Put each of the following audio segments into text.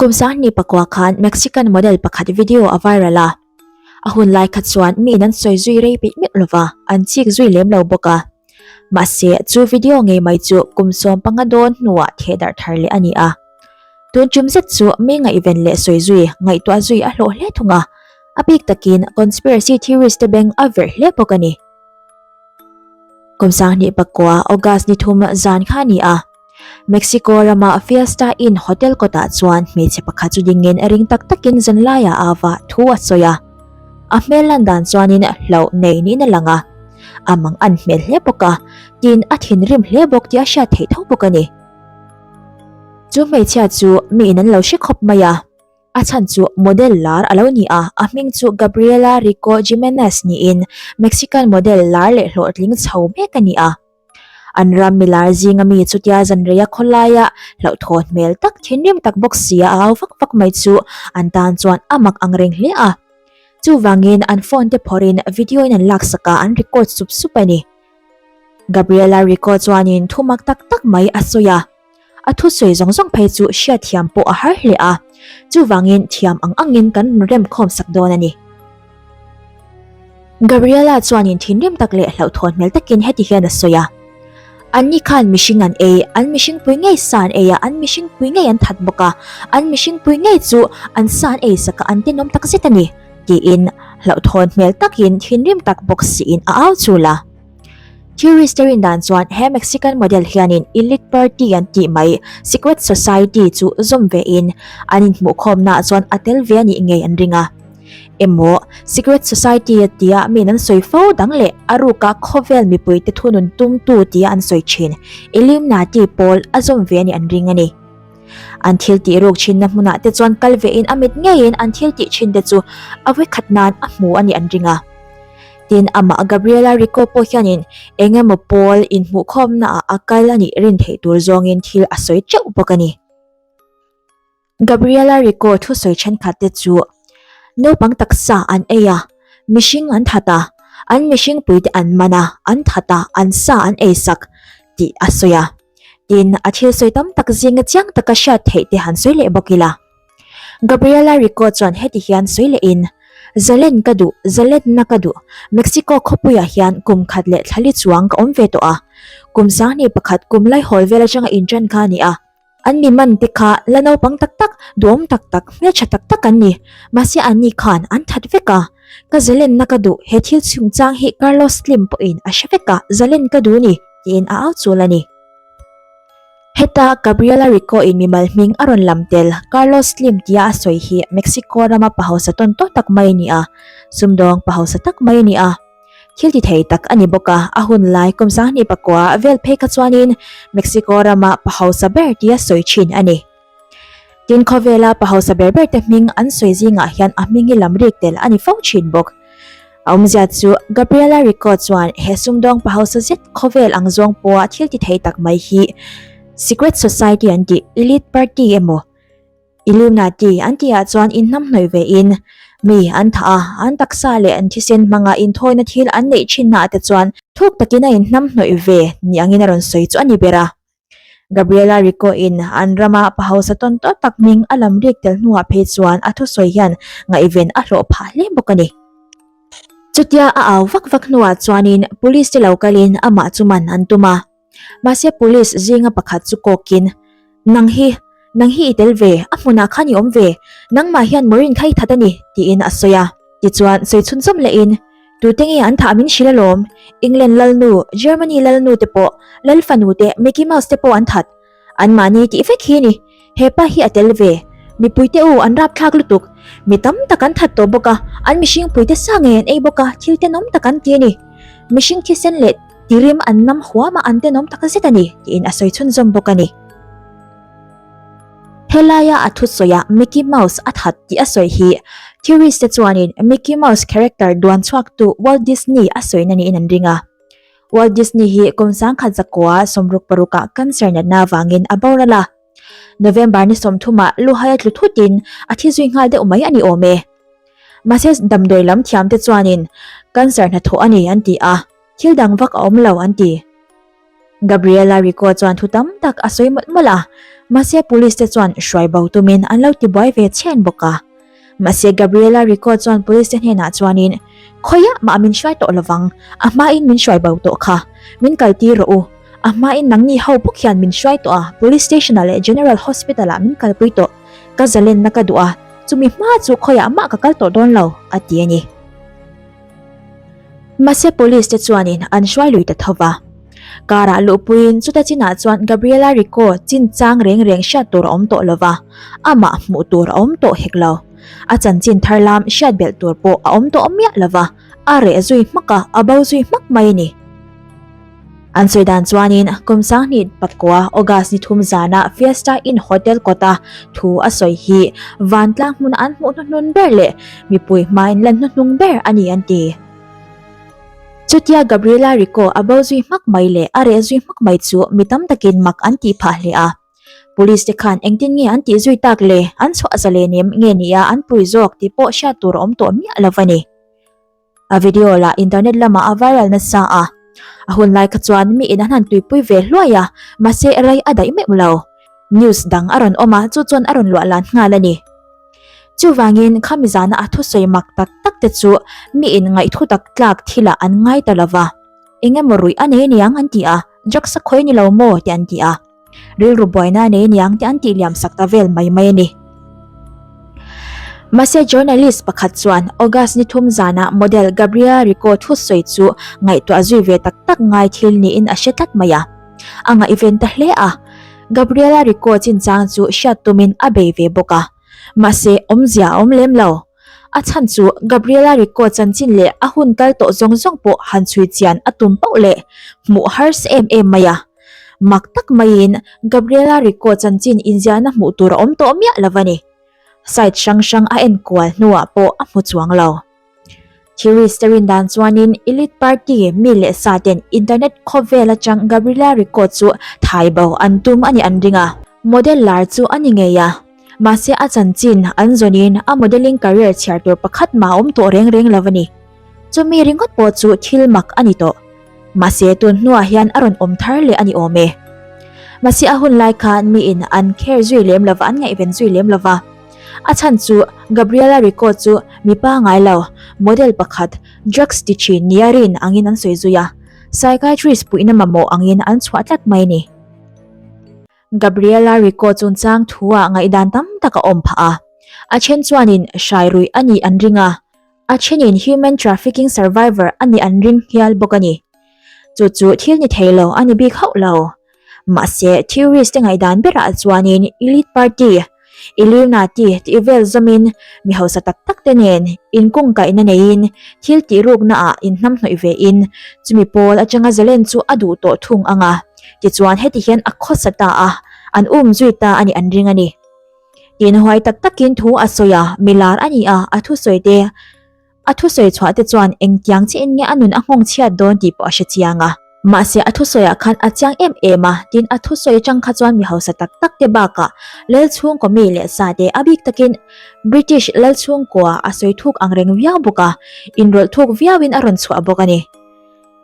Kum 2009 khan Mexican model pakhat video a viral a. A hun lai kha chuan miin an sawi zui rei peih meuh lova, an chik zui lem lo bawk a. Mahse, chu video ngei mai chu kum 15 dawn hnuah thehdarh thar leh a ni a. Tun tum zet chu mi ngaihven leh sawi zui, ngaihtuah zui a hlawh hle thung a. A bik takin conspiracy theories te beng a verh hle bawk a ni. Kum 2009 August ni thum zan kha a ni a. Mexico rama Fiesta Inn hotel kawtah chuan hmeichhe pakhat chu dingin ring tak takin zanlaiah a va thu a sawi a. A hmel lan dan chuanin hlauh nei niin a lang a. A mang an hmel hle bawk a, tin a thinrim hle bawk tih a hriat theih tho bawk a ni. Chu hmeichhia chu miin an lo hre khawp mai a. A chhan chu model lar a lo ni a, a hming chu Gabriela Rico Jimenez niin Mexican model lar leh hlawhtling chho mek a ni a. An ram milar zinga mi chutia zanreia khawlaia hlauhthawn hmel tak thinrim tak bawk sia a au vak vak mai chu an tan chuan a mak ang reng hle a. Chuvangin an phone te phawrhin video in an laksak a, an record sup sup a ni. Gabriela Rico chuanin thu mak tak tak mai a sawi a. A thusawi zawng zawng phei chu hriatthiam pawh a har hle a, chuvangin thiam ang angin kan rawn remkhawm sak dawn a ni. Gabriela chuanin thinrim tak leh hlauhthawn hmel takin heti hian a sawi a, Anni khan mihring an ei, an mihring pui ngei sa an ei a, an mihring pui ngei an that bawk a, an mihring pui ngei chu an sa an ei sak a, an tenawm tak zet a ni, tiin hlauhthawn hmel takin thinrim tak bawk siin a au chul a. Theories te rin dan chuan he Mexican model hianin elite party an tih mai secret society chu zawm ve in an inhmuhkhawmnaah chuan a tel ve a nih ngei an ring a. Emaw secret society a tia miin an sawi fo dang leh a ruka khawvel mipuite thunun tumtu tia an sawi thin Illuminati pawl a zawm ve a nih an ring a ni. An thil tih ruk thinna hmunah te chuan kal ve in a mit ngeiin an thil tih thin te chu a vawikhat nan a hmu a nih an ring a. Tin, amah Gabriela Rico pawh hianin eng emaw pawl inhmuhkhawmnaah a kal a nih rin theih tur zawngin thil a sawi teuh bawk a ni. Gabriela Rico thusawi thenkhat te chu naupang taksa an ei a, mihring an that a, an mihring puite an man a, an that a, an sa an ei sak tih a sawi a. Tin, a thil sawi tam tak zinga chiang taka hriat theih te han sawi leh bawk ila. Gabriela Rico chuan heti hian sawi lehin, Zalen ka duh, zalenna ka duh. Mexico khawpuiah hian kum khat leh thlali chuang ka awm ve tawh a. Kum 21 kum laihawl vel atanga inṭan kha a ni a. An mi man te kha la naupang tak tak, duhawm tak tak, hmelṭha tak tak an ni. Mahse anni khan an that vek a. Ka zalenna ka duh, he thil chungchang hi Carlos Slim pawhin a hre vek a, zalen ka duh ni, tiin a au chul a ni. Heta Gabriela Rico in mimal hming a rawn lam tel, Carlos Slim tia a sawi hi Mexico rama pa hausa tawn tawh tak mai a ni a, sumdawng pa hausa tak mai a ni a. Thil ti thei tak a ni bawk a, a hun lai kum 2009 vel phei kha chuanin Mexico rama pa hausa ber tia sawi thin a ni. Tin khawvela pa hausa ber ber te hming an sawi zingah hian a hming hi lam rik tel a ni fo thin bawk. A awmzia chu Gabriela Rico chuan he sumdawng pa hausa zet khawvel ang zawng pawha thil ti thei tak mai hi Secret Society an tih Elite Party emaw Illuminati an tihah chuan inhnamhnawih ve in mi an thah a, an taksa leh an thisen hmanga inthawina thil an neih thinnaah te chuan thuk takin a inhnamhnawih ve ni angin a rawn sawi chu a ni ber a. Gabriela Rico in an rama pa hausa tawn tawh tak hming a lam rik tel hnuah phei chuan a thusawi hian ngaihven a hlawh phah hle bawk a ni. Chutia a au vak vak hnuah chuanin police te lo kalin amah chu man an tum a. Mahse police zinga pakhat chu kawkin, Nang hi, nang hi i tel ve, a hmunah khan i awm ve, nangmah hian Maureen kha i that a ni, tiin a sawi a. Tichuan sawi chhunzawm lehin, Tute nge an thah min hrilh alawm? England lalnu, Germany lalnu te pawh, lal fanu te, Mickey Mouse te pawh an that. Anmahni tih vek hi a ni. He pa hi a tel ve. Mipui te u an rapthlak lutuk. Mi tam tak an that tawh bawk a, an mihring pui te sa ngei an ei bawk a, thil tenawm tak an ti a ni. Mihring thisen leh tirim an nam huam a, an tenawm tak zet a ni, tiin a sawi chhunzawm bawk a ni. Helaia a thusawiah Mickey Mouse a that tih a sawi hi theorist te chuanin Mickey Mouse character duan chhuaktu Walt Disney a sawina niin an ring a. Walt Disney hi kum 1966 ah cancer natna avangin a boral a. November ni 30 ah luhai a tlu thutin a thi zui nghal deuh mai a ni awm e. Mahse damdawi lam thiam te chuanin cancer hnathawh a ni an ti a, thil dang vak a awm lo an ti. Gabriela Rico chuan thu tam tak a sawi mawlh mawlh a. Mahse police te chuan hruai bo tumin an lo tibuai ve chhen bawk a. Mahse Gabriela Rico chuan police te hnenah chuanin, Khawiah mah min hruai tawh lovang, a hmain min hruai bo tawh kha. Min kaltir rawh u. A hmain nangni ho bawk hian min hruai tawh a, police station ah leh General Hospital ah min kalpui tawh. Ka zalenna ka duh a, chumi hma chu khawiah mah ka kal tawh dawn lo, a ti a ni. Mahse police te chuanin an hruai lui ta tho va. Car ah luhpuiin chuta chinah chuan Gabriela Rico chinchang reng reng hriat tur a awm tawh lo va, amah hmuh tur a awm tawh hek lo. A chanchin thar lam hriat belh tur pawh a awm tawh miah lo va, a reh zui hmak a, a bo zui hmak mai a ni. An sawi dan chuanin kum sanghnih pakua August ni thum zana Fiesta Inn Hotel kawta thu a sawi hi vantlang hmuna an hmuh hnuhnun ber leh mipui hmain lan hnuhnung ber a ni an ti. Chutia Gabriela Rico a bo zui hmak mai leh a reh zui hmak mai chu mi tam takin mak an tih phah hle a. Police te khan engtin nge an tih zui tak le, an chhuah zalen em nge nia an pui zawk tih pawh hriat tur a awm tawh miah lo a ni. A video lah internet lamah a viral nasa a, a hun lai kha chuan mi in an han tuipui ve hluai a, mahse rei a daih meuh lo. News dang a rawn awm a, chu chuan a rawn luah lan nghal a ni. Chuvangin khami zana a thusawi mak tak tak te chu mi in ngaihthu tak tlak thilah an ngai ta lo va, eng emaw ruih a nei niang an ti a, drugs a khawi ni lo maw te an ti a. Rilru buaina nei niang te an tih liam sak ta vel mai mai a ni. Mahse journalist pakhat chuan August ni thum zana model Gabriela Rico thusawi chu ngaihtuah zui ve tak tak ngai thil niin a hre tlat mai a. A ngaihven ta hle a. Gabriela Rico chinchang chu hriat tumin a bei ve bawk a. Mahse awmzia a awm lem lo. A chhan chu Gabriela Rico chanchin leh a hun kal tawh zawng zawng pawh han chhui chian a tum pauh leh hmuh harsa em em mai a. Mak tak maiin Gabriela Rico chanchin inziahna hmuh tur a awm tawh miah lo a ni. Site hrang hrang a enkual hnuah pawh a hmu chuang lo. Theorist te rin dan chuanin Elite Party mi leh sa ten internet khawvel atang Gabriela Rico chu thai bo an tum a nih an ring a. Model lar chu a ni ngei a, mahse a chanchin an zawnin a modelling career chhiar tur pakhat mah a awm tawh reng reng lo a ni. Chumi ringawt pawh chu thil mak a ni tawh. Mahse tun hnuah hian a rawn awm thar leh a ni awm e. Mahse a hun lai khan miin an care zui lem lova an ngaihven zui lem lova. A chhan chu Gabriela Rico chu mipa ngai lo, model pakhat, drugs ti thin nia rin angin an sawi zui a, psychiatrist puihna mamawh angin an chhuah tlat mai a ni. Gabriela Rico chungchang thu-ah ngaihdan tam tak a awm phah a. A then chuanin hrai ruih a nih an ring a, A thenin human trafficking survivor a nih an ring hial bawk a ni. Chu chu thil ni thei lo a ni bik hauh lo. Mahse, theorist te ngaihdan berah chuanin elite party, Illuminati tih vel zawmin mi hausa tak tak te nen inkungkaihna neiin thil tih rukna ah inhnamhnawih ve in chumi pawl atanga zalen chu a duh tawh thung ang a. Tichuan heti hian a khawsa ta a, an um zui ta a nih an ring a ni. Tin huai tak takin thu a sawi a, mi lar a ni a, a thusawi te, a thusawi chhuah te chuan engtiang chiahin nge a nun a nghawng chhiat dawn tih pawh a hre chiang a. Mahse a thusawiah khan a chiang em em a, tin a thusawi atang kha chuan mi hausa tak tak te bakah lal chhungkaw mi leh sa te a bik takin British lal chhungkua a sawi thuk ang reng viau bawk a, inrawlh thuk viauin a rawn chhuah bawk a ni.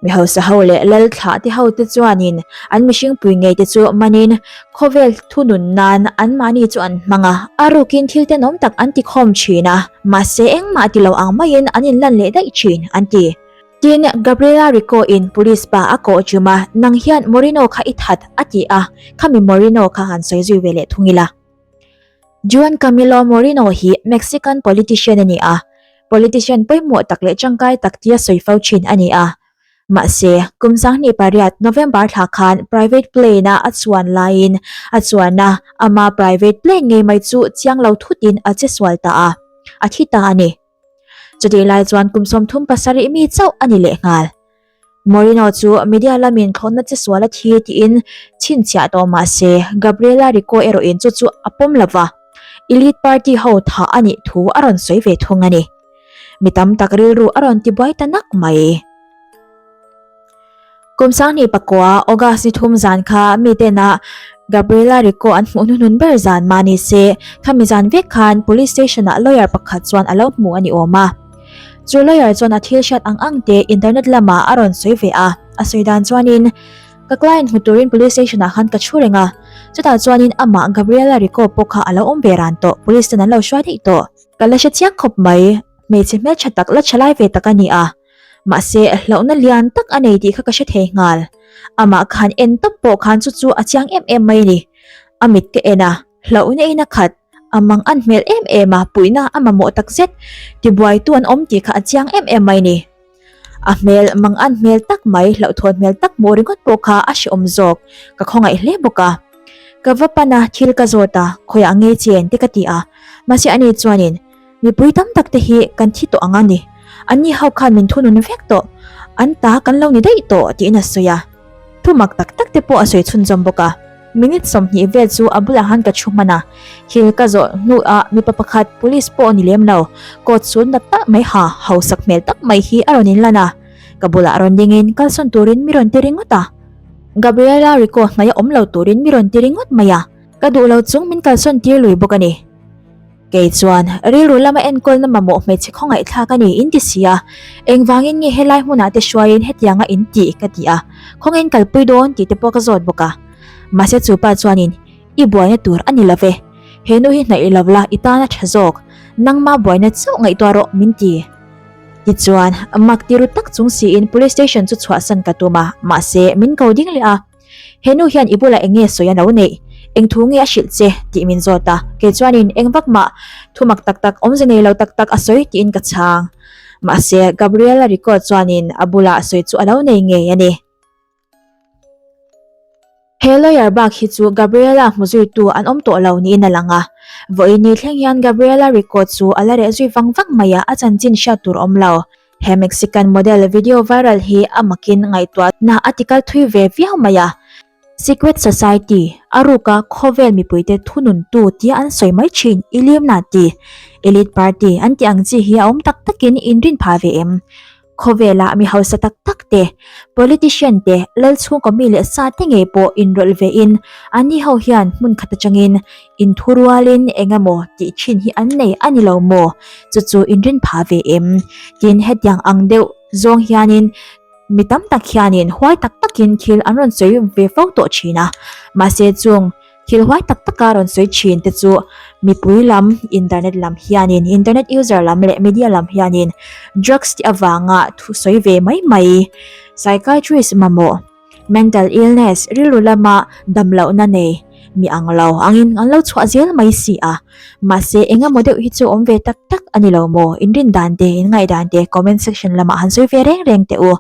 Mi hausa ho leh lal thlah te ho te chuanin an mihring pui ngei te chu manin khawvel thunun nan anmahni chu an hmang a, a rukin thil tenawm tak an ti khawm thin a, mahse engmah ti lo ang maiin an inlan leh daih thin, an ti. Tin, Gabriela Rico in police pa a kawh ṭum a, nang hian Moreno kha i that, a ti a, khami Moreno kha han sawi zui ve leh thung ila. Juan Camilo Moreno hi Mexican politician a ni a, politician pawimawh tak leh tangkai tak tia sawi fo thin a ni a. Mahse, kum 28 November thla khan private plane-a a chuan laiin a chuanna ama private plane ngei mai chu chiang lo thutin a che sual ta a, a thi ta a ni. Chutih lai chuan kum 37 mi chauh a ni lehnghal. Mourinho chu media lamin thlawhna che sual a thi tiin chhinchhiah tawh mah se, Gabriela Rico erawhin chu chu a pawm lo va, Elite Party ho thah a nih thu a rawn sawi ve thung a ni. Mi tam tak rilru a rawn tibuai ta nak mai. Kum 2009 August ni thum zan kha mitena Gabriela Rico an hmuh hnuhnun ber zan mah ni se, khami zan vek khan Police Station-ah lawyer pakhat chuan a lo hmu a ni awm a. Chu lawyer chuan a thil hriat ang ang te internet lamah a rawn sawi ve a, a sawi dan chuanin. Ka client hmu turin police station ah khan ka thu reng a, chutah chuanin amah Gabriela Rico pawh kha a lo awm ve ran tawh, police ten an lo hruai daih tawh. Ka la hre chiang khawp mai, hmeichhe hmeltha tak la tha lai ve tak a ni a, mahse hlauhna lian tak a nei tih kha ka hre thei nghal. Amah khan en tawp pawh khan chu chu a chiang em em mai a ni. A mit ka en a, hlauhna in a khat, a mang an hmel em em a, puihna a mamawh takzet, tibuaitu an awm tih kha a chiang em em mai a ni. A hmel mang an hmel tak mai, hlauhthawn hmel tak hmuh ringawt pawh kha a hrehawm zawk, ka khawngaih hle bawk a. Ka va pan a, thil ka zawt a, khawiah nge chen te ka ti a, mahse ani chuanin, Mipui tam tak te hi kan thi tawh ang a ni, anni ho khan min thunun vek tawh, an ta kan lo ni daih tawh tiin a sawi a. Thu mak tak tak te pawh a sawi chhunzawm bawk a. Minute 20 vel chu a bulah khan ka thu hman a, thil ka zawh hnuah mipa pakhat police pawh ni lem lo, coat suit nat tak mai ha, hausak hmel tak mai hi a rawn inlan a, ka bulah rawn dingin kalsawn turin mi rawn ti ringawt a. Gabriela Rico hnaia awm lo turin mi rawn ti ringawt mai a, ka duh lo chung min kalsawn tir lui bawk a ni. Kei chuan, rilru lama enkawlna mamawh hmeichhe khawngaihthlak a ni in ti si a, engvangin nge helai hmunah te hruaiin hetianga in tih ka ti a, khawngin kalpui dawn tih te pawh ka zawt bawk a. Mahse chu pa chuanin, I buaina tur a ni lo ve, he nu hi hnaih lo la i tan a tha zawk, nangma buaina chauh ngaihtuah rawh min ti. Tichuan, mak ti ru tak chung siin police station chu chhuahsan ka tum a, mahse min ko ding leh a. He nu hian i bulah eng nge sawi a lo neih? Eng thu nge a hrilh che? tih min zawt a, kei chuanin eng vak mah thu mak tak tak awmze nei lo tak tak a sawi tiin ka chhang. Mahse, Gabriela record chuanin a bulah sawi chu a lo nei ngei a ni. He lawyer bak hi chu Gabriela hmu zuitu an awm tawh lo niin a lang a, vawiin ni thleng hian Gabriela record chu a la reh zui vang vang mai a, a chanchin hriat tur awm lo. He Mexican model video viral hi a makin ngaihtuahna a tikal thui ve viau mai a. Secret Society, a ruka khawvel mipuite thununtu tia an sawi mai thin Illuminati, Elite Party an tih ang chi hi a awm tak takin inrin phah ve em? Khawvela mi hausa tak tak te, politician te, lal chhungkaw mi leh sa te ngei pawh inrawlh vein anni ho hian hmun khat atangin Inthu rualin eng emaw tih thin hi an nei a ni lo maw? Chu chu inrin phah ve em? Tin, hetiang ang deuh zawng hianin mi tam tak hianin huai tak takin thil an rawn sawi ve fo tawh thin a. Mahse chung thil huai tak taka rawn sawi thin te chu mipui lam, internet lam hianin, internet user lam leh media lam hianin drugs tih avanga thu sawi ve mai mai, psychiatrist mamawh, Mental illness, rilru lama damlohna nei mi ang lo angin an lo chhuah zel mai si a. Mahse, eng emaw deuh hi chu awm ve tak tak a ni lo maw? Inrin dan te, in ngaihdan te comment section lamah han sawi ve reng reng teh u.